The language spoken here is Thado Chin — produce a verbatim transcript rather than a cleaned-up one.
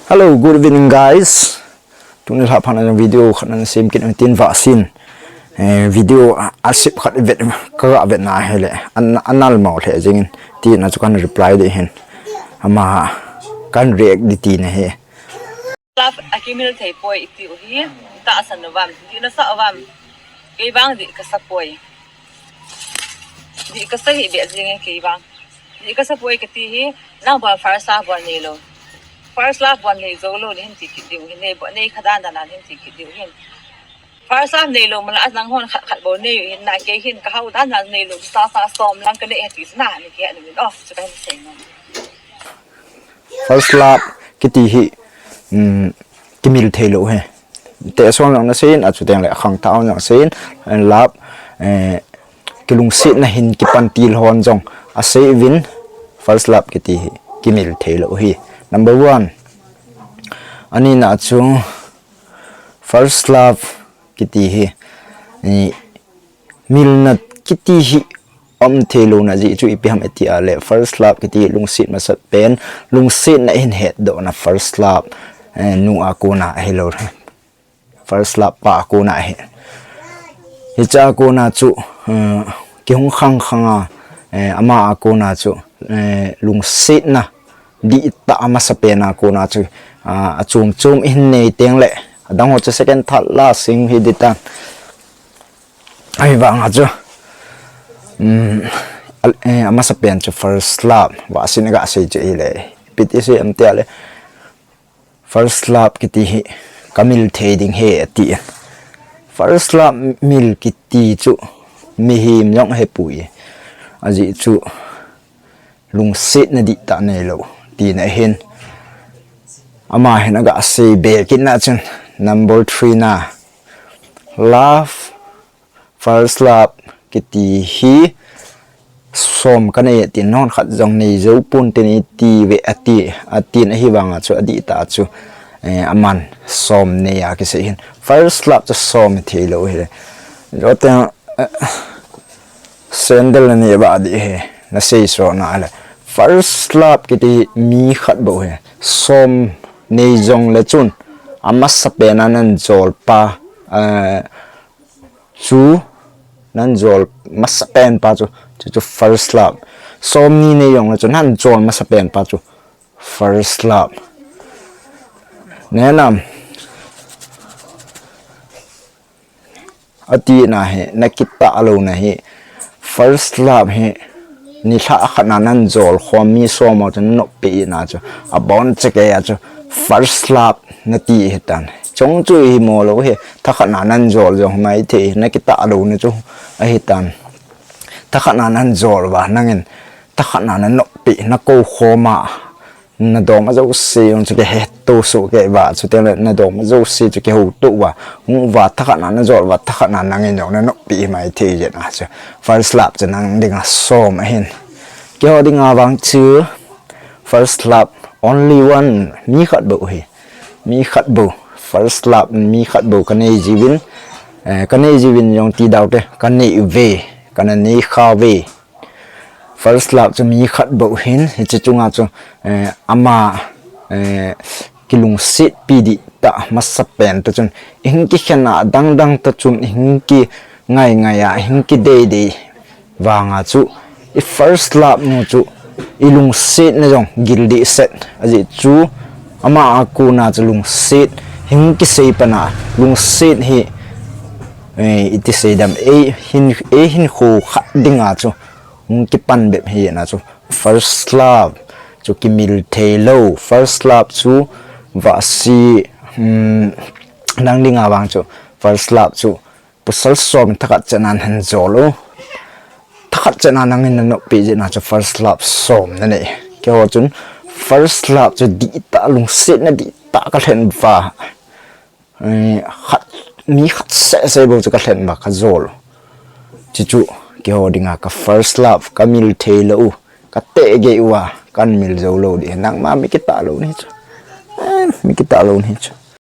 Hello, good evening, guys. Tuni lha phan a video khat nan sem kit tin vasin. Eh, video a, a sip khat vet ka ga vet na hele. An anal mau le jingin ti na chu kan reply de hin. Ama kan react di ti na he. Love a kimil thei poi iti u hi. Ta san vam. Di na sa vam. Kei vang di ka sa poi. Di ka sa hi be jingin kei vang. Di ka sa poi ka ti hi, nang bol first love bol nei lou. First love bol nei jou lou, nei hin ti kit diu hin, nei bol nei kha dan dan hin ti kit diu hin. First love nei lou, mala nang hon khat khat bol nei hin, na kei hin ka hau dan dan nei lou, sa sa som lang ka nei hati na, ni ke ni min, oh, chu ka hin sei no. First love kiti hi, um, kimil thei lou he. Te son lang na sein, a chu teng le khang thao lang sein, love, eh, kilungsetna hin kipan til hon jong a sei vin, first love kiti hi kimil thei lou hi. Number one, ani na chu first love kiti hi, eh, milna kiti hi um thei lou na ji chu ipi ham iti a le first love kiti lungset masa pen, lungsetna hin het do na first love, eh, nu a kona ahi lou. First love pa a kona ahi. Hicha a kona chu, eh, kihung khang khang a, eh, ama a kona chu, eh, lungsetna di ta a masa pen a kona chu, ah, a chum chum in nei teng le. Adang ho chu second, third, last sing hi di tan. Ahi vang a chu, um, a, eh, a masa pen chu first love. Vasin ga sei chu i le. Piti sei am tia le. First love kiti hi kamil thei ding he ati. First love mil kiti chu mihem jong he pui. Aji chu lungsetna di ta nei lou. Ti na hin. Ama hin aga sei be kit na chun number three na. Love First love kiti hi som ka nei ati, non khat jong nei jou pon te nei ti ve ati, ati na hi vang a chu a di ta chu, eh, aman som nei a kisei hin. First love chu som thei lou hi. Jote, eh, sandal na nei ba di he, na sei so na le. First love kiti mi khat bou he. Som nei jong le chun, a masa pen a nan jol pa, eh, chu nan jol masa pen pa chu, chu, chu first love. Som ni nei jong le chu nan jol masa pen pa chu first love. Nenam. Ati na hi, na kita lou na hi. First love hi, ni lha khat na nan jol khom mi som a chu na nop pi na chu. A bon che ke a chu. First love na ti hi tan. Chong chu hi mo lou hi. Tha khat na nan jol jong mai thei. Na kita lou na chu. A hi tan. Tha khat na nan jol va nangin. Tha khat na na nop pi na ko khom a. Na dom a jouse jong chu kihe to so ke va, chuteng le na dom a jouse chu kiho to va. Hung va tha khat na na jol va, tha khat na nangin jong na nop pi mai thei jeng a chu. First love chu nang ding a som ahin. Keiho ding a vang chu first love only one, mi khat bou hi. Mi khat bou. First love mi khat bou ka nei jiuvin. Eh, ka nei jiuvin jong ti dau te, ka nei ve, ka na nei kha ve. First love chu mi khat bou hin, hiche chunga chu, eh, ama, eh, kilungset pi di ta masa pen ta chun, i hing kikhen a dang dang ta chun, i hing kingai ngai a, i hing kidei dei vang a chu, i first love nu chu, i lungsetna jong gil dehset, ajeh chu, ama a kona chu lungset, hing kisei pan a, lungset hi, eh, iti sei dam, ei hin, ei hinkho khat ding a chu, hung kipan bep hi na chu. First love chu kimil thei lou. First love chu vasi, um, nang ding a vang chu. First love chu pasal som tha khat chan a nan jol u. Tha khat chan a nangin na nop pi jeng a chu first love som na nei. Keiho chun first love chu di ta lungsetna di ta ka lhen va. Eh, khat, mi khat seh seh bou chu ka lhen va ka jol. Chuchu, keiho ding a ka first love, ka mil thei lou u, ka teh gei uva, kan mil jou lou di. Nangma mi kitah lou nahi chu. Eh, mi kitah lou nahi chu.